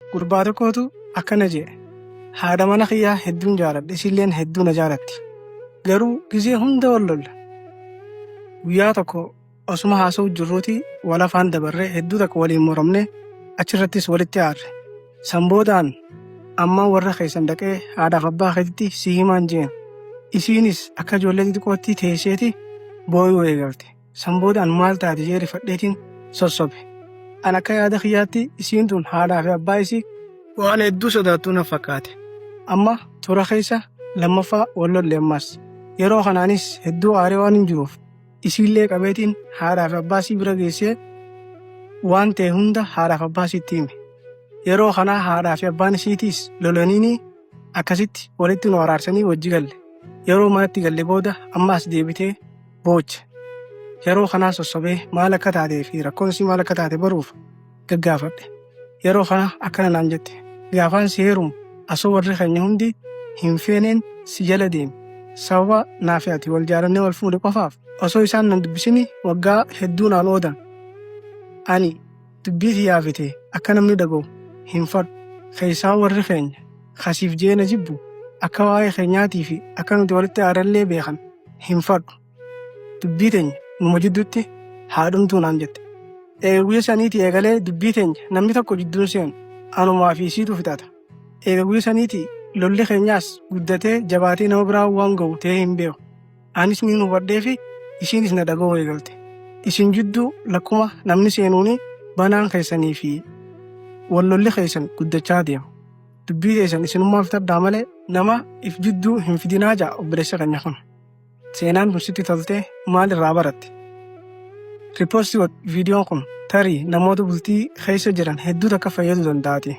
Gurbaa tokkootu akkana je'e. Haadha mana kiyyaa hedduun jaaladha isiilleen hedduu na jaalatti. Garuu gizee hunda wal lolla. Guyyaa tokko osuma haasa'u jirruuti wal afaan dabarree hedduu takka waliin moramne achirrattis walitti aarre. San boodaan ammaan warra keessan dhaqee haadhaaf abbaa keetitti si himaan jeen. Isiinis akka ijoollee xixiqqootti teesseeti booyuu eegalte. San booda an maal taate jee rifadheetiin sossobe. An akka yaada kiyyaatti isiin tun haadhaa fi abbaa isii waan hedduu sodaattuu na fakkaate. Amma tura keessa lammaffaa wal lolle ammas. Yeroo kanaanis hedduu aaree waan hin jiruuf isiillee qabeetiin haadhaa fi abbaa isii bira geessee waan ta'e hunda haadhaaf abbaa isiitti hime. Yeroo kanaa haadhaa fi abbaan isiitiis lolaniini akkasitti walitti nu araarsanii wajji galle. Yeroo manatti galle booda ammaas deebitee booche. Yeroo kanaa sossobee maal akka taatee fi rakkoon isii maal akka taate baruuf gaggaafadhe. Yeroo kana akkana naan jette. Gaafaan si heerumu asoo warri keenya hundi hin feeneen si jala deeme. Sababa naa fi ati wal jaalannee wal fuune qofaaf osoo isaan nan dubbisini waggaa hedduu naan oodan. Ani dubbii tiyyaa fi tee akka namni dhaga'u hin fadhu. Keessaa warri keenya kasiif jee na jibbu akka waa'ee keenyaatii fi akka nuti walitti aarrellee beekan hin fadhu. Dubbii teenya numa jidduutti haa dhumtuu naan jette. Eega guyya saniitii eegalee dubbii teenya namni tokko jidduun seenu anumaa fi isiitu fixata. Eega guyya saniitii lolli keenyaas guddatee jabaatee nama biraa waan ga'u ta'ee hin beeku. Anis niin hubadhee fi isiinis na dhaga'uu eegalte. Isin jidduu lakkuma namni seenuuni banaan keessanii fi wal lolli keessan guddachaa deema. Dubbii teessan isinummaa fixadhaa malee nama if jidduu hin fidinaa ja'a obboleessa keenya kun. Seenaan kun sitti toltee maal irraa baratte? Repost godhi viidiyoon kun tarii namoota bultii keessa jiran hedduu takka fayyaduu danda'aati.